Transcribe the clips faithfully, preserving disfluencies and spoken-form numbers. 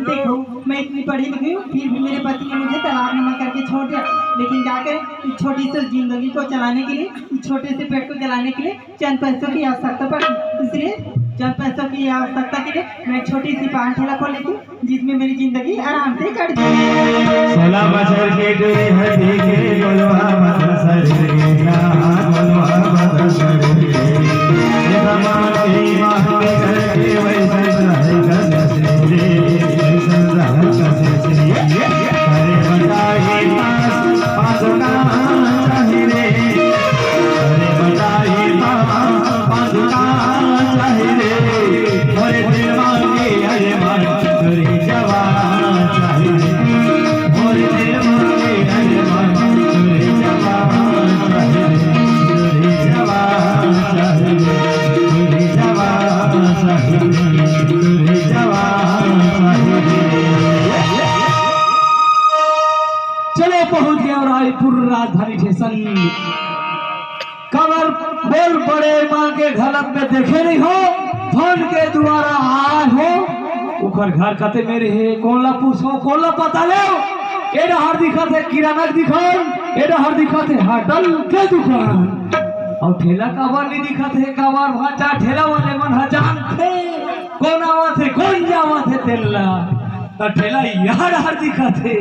देखो, मैं इतनी पढ़ी लिखी हूँ, फिर भी मेरे पति ने मुझे तलाक नमा करके छोड़ दिया। लेकिन क्या करें, इस छोटी सी जिंदगी को चलाने के लिए, इस छोटे से पेट को चलाने के लिए चंद पैसों की आवश्यकता पड़ती, इसलिए चंद पैसों की आवश्यकता के लिए मैं एक छोटी सी पान ठेला खोल लेती हूँ, जिसमें मेरी जिंदगी आराम से कट जाए। सोलह बछर के डोरी हड्डी के, गोलवा बदन शरीर के, हाँ, गोलवा बदन शरीर के। ये भगवान के ईमान पे करके वैसे रहे कसे से, वैसे रहे कसे से। अरे बताइए पाँच, पाँच का चाहिए रे। अरे बताइए पाँच, पाँच का चाहिए रे। अरे दिल मांगे अरे मान तोरी जवान चाहिए। मोर दिल मांगे अरे मान तोरी जवान चाहिए। तोरी जवान चाहिए। तोरी जवान चाहिए। तोरी जवान चाहिए। चलो पहुंच गया रायपुर राजधानी स्टेशन। काबर बोल बड़े माँ के घलक में देखे नहीं हो, फोन के द्वारा आए हो। ओकर घर कते मेर हे, कोन ला पूछो, कोन ला पता ले। ए डहर दिखत हे किराना के दुकान, ए डहर दिखत हे होटल के दुकान। अउ ठेला काबर नहीं दिखत हे, काबर भांचा ठेला वाले मन ह जानथे कोन आवत हे, कोन जावत हे तेन ला। त ठेला यहाँ डहर दिखत हे।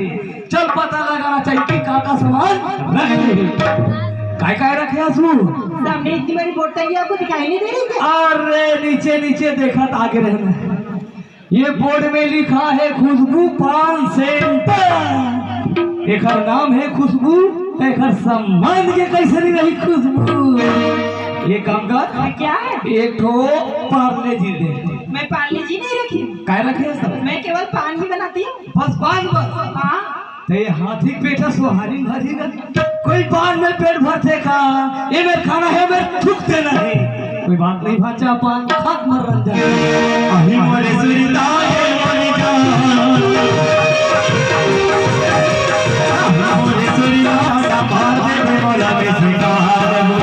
चल पता लगाना चाहिए कि का का सामान रखे हे। काय काय रखे हस वो? सामने इतनी बड़ी बोर्ड टंगी, आपको दिखाई नहीं दे रही क्या? अरे नीचे नीचे देखत आगे रहना। ये बोर्ड में लिखा है खुशबू पान सेंटर। एकर नाम है खुशबू, त एकर सामान के कैसे नहीं रही खुशबू? ये काम कर, हाँ, क्या है? एक ठो पार्ले जी दे। मैं पार्ले जी नहीं रखी हूँ। काय रखे हस? मैं केवल पान ही बनाती हूँ। बस पान बस? हाँ। त ये हाथी के पेट सोहारी भरी गा। कोई पान में पेट भरथे का? ये मेर खाना है, मेर थूकते नहीं। कोई बात नहीं भांचा, पान खात मर रंजन। अही मोरे सुरता है मोरे जान। अही मोरे सुरता का पार दे दे मोला के सिंगार वो।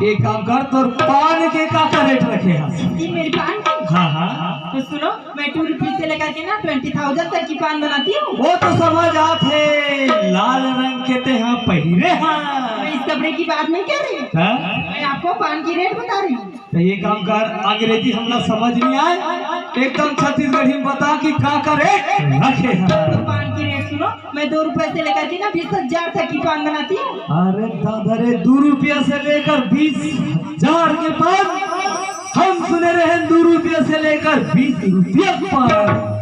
एक काम कर, तोर पान के का का रेट रखे हस? ये मेरी पान की? हाँ, हाँ। तो सुनो, मैं टू रुपीज से लेकर के ना ट्वेंटी थाउजेंड तक की पान बनाती हूँ। वो तो समझ आत हे, लाल रंग के ते हाँ पहिरे हाँ। मैं इस कपड़े की बात नहीं कर रही। हाँ? मैं आपको पान की रेट बता रही हूँ। त ये काम कर, अंग्रेजी हमला समझ नहीं आए, एकदम छत्तीसगढ़ी में बता कि का का रेट रखे हस। तो पान की रेट सुनो, मैं दो रुपए से लेकर के ना बीस हजार तक की पान बनाती हूँ। अरे दादा रे, दो रुपया से लेकर बीस हजार के पान? हम सुने रहे दो रुपया से लेकर बीस रुपया के पान।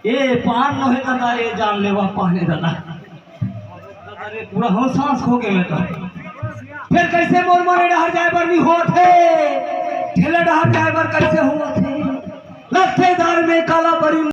ए पार नोहे दादा, ए जान लेवा पाने दादा। अरे पूरा हो सांस खो के बेटा। फिर कैसे मोर मन ए डहर जाए बर नहीं होत हे? ठेला डहर जाए बर कैसे होत हे? लगथे दार में काला बरी